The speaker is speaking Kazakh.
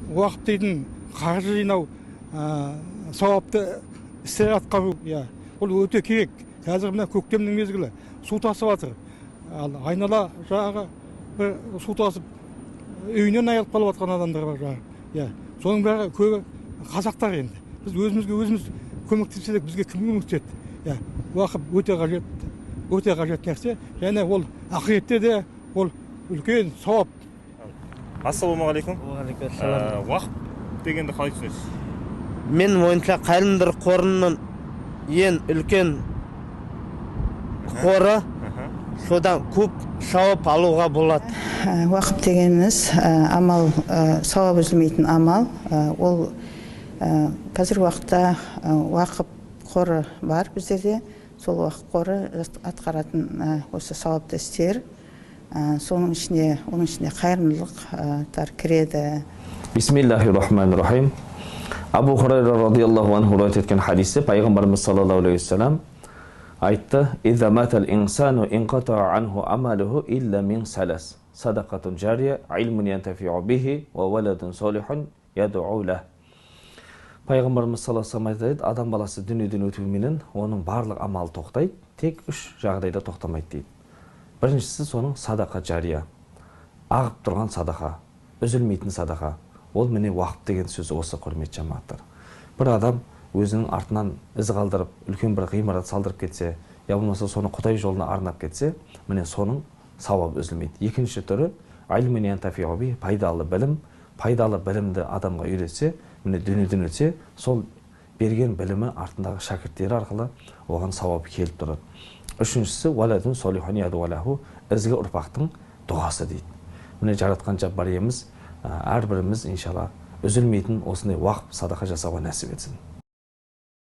Уақып дейтін қаржы жинау, сауапты істер атқару, иә, ол өте керек. Қазір мына көктемнің мезгілі, су тасып жатыр. Ал айнала жағы бір су тасып үйінен айырылып қалып жатқан адамдар бар жағы. Иә, соның бәрі көбі қазақтар енді. Біз өзімізге өзіміз көмектеспесек, бізге кім көмектеседі? Иә, уақып өте қажет, өте қажет нәрсе. Және ол ақыретте де ол үлкен сауап. Ассалаумағалейкум. Уағалейкум. Уақып дегенді қалай түсінесіз? Менің ойымша, қайырымдылық қорының ең үлкен қоры, содан көп сауап алуға болады. Уақып дегеніміз амал, сауап үзілмейтін амал. Ол қазіргі уақытта уақып қоры бар біздерде. Сол уақып қоры атқаратын осы сауапты істер, соның ішіне, оның ішіне қайырымдылықтар кіреді. Бисмиллахи рахмани рахим. Абу Хурайра радиаллаху анху риwayat еткен хадисте пайғамбарымыз саллаллаху алейхи уассалам айтты: «Иза матал инсану инқатаа анху амалуху илля мин салас: садақатун жария, илмун янтафиу бихи, ва валадун солихун ядуу лах». Пайғамбарымыз саллаллаху алейхи айтады, адам баласы дүниеден өтуіменен оның барлық амалы тоқтайды, тек үш жағдайда тоқтамайды дейді. Біріншісі соның садақа жария, ағып тұрған садақа, үзілмейтін садақа. Ол міне уақып деген сөз осы, құрметті жамағаттар. Бір адам өзінің артынан із қалдырып, үлкен бір ғимарат салдырып кетсе, я болмаса соны Құдай жолына арнап кетсе, міне соның сауабы үзілмейді. Екінші түрі пайдалы білім, пайдалы білімді адамға үйретсе, міне дүниеден өтсе, сол берген білімі артындағы шәкірттері арқылы оған сауап келіп тұрады. Үшіншісі уаладун солихун ядуалаху, ізгі ұрпақтың дұғасы дейді. Міне жаратқан Жаббар иеміз әрбіріміз иншалла үзілмейтін осындай уақып садақа жасауға нәсіп етсін.